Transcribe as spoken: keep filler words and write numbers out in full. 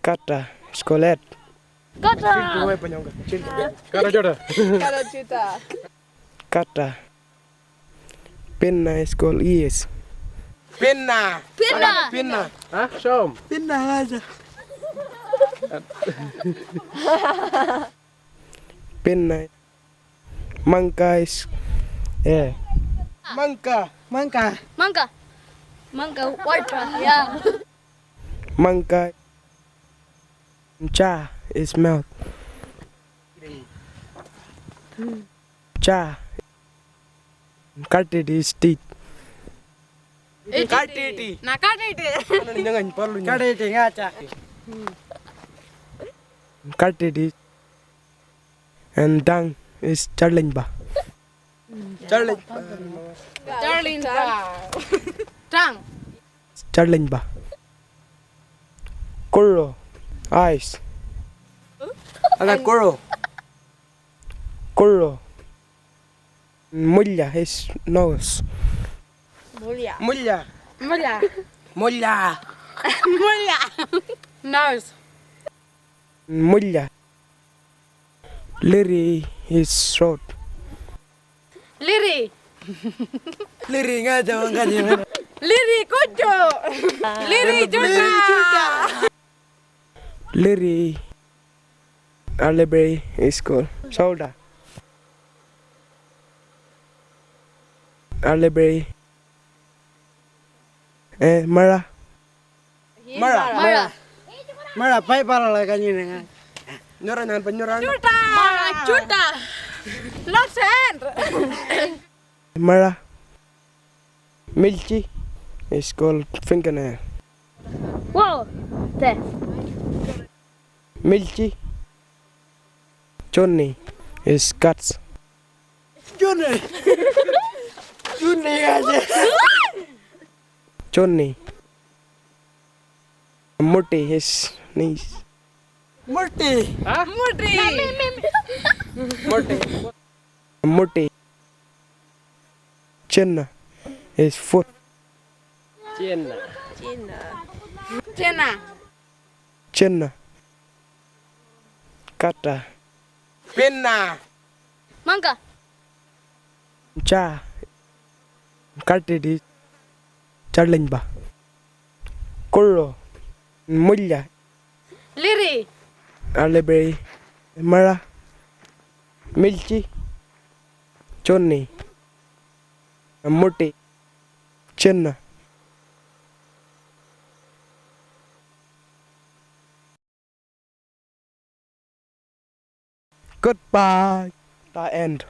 Kata is called head. Kata. Kata tjuṯa. Kata tjuṯa. Kata. Pinna is called ears. Pinna. Pinna. Pinna. Hah? Som. Pinna aja. Pinna. Mangka is, eh. Mangka. Mangka. Mangka. Mangka, water. Yeah. Mangka. Jaw is mouth. Jaw. Kattiti is teeth. Kattiti. Na kattiti. Kattiti ngaja. Kattiti. And tongue is tjaḻinypa. Tjaḻinypa. Tjaḻinypa. Tongue. Tjaḻinypa. Kuṟu. Eyes. Anga kuṟu. Kuṟu. Mulya is nose. Mulya. Mulya. Mulya. Mulya. Mulya. Mulya. Liri is throat. Liri. Liri ngaja wangkanya. Liri kutju. Liri tjuta. Liri. Alibri is called shoulder. Alibri. Eh, maṟa. Maṟa. Maṟa. Maṟa, paipalala kanyinanga. Nyura nyanpa nyura. Tjuta. Maṟa, tjuta. Left hand. Maṟa. Miltji is called fingernail. Whoa. There. Miltji. Tjuni is guts. Tjuni. Tjuni aja. Tjuni. Muti is knees. Muti. Hah? Muti. Muti. Muti. Tjina is foot. Tjina. Tjina. Tjina. Tjina. Kata. Pinna. Mangka. Jaw. Kattiti. Tjaḻinypa. Kuṟu. Mulya. Liri. Alibri. Maṟa. Miltji. Tjuni. Muti. Tjina. Goodbye. The end.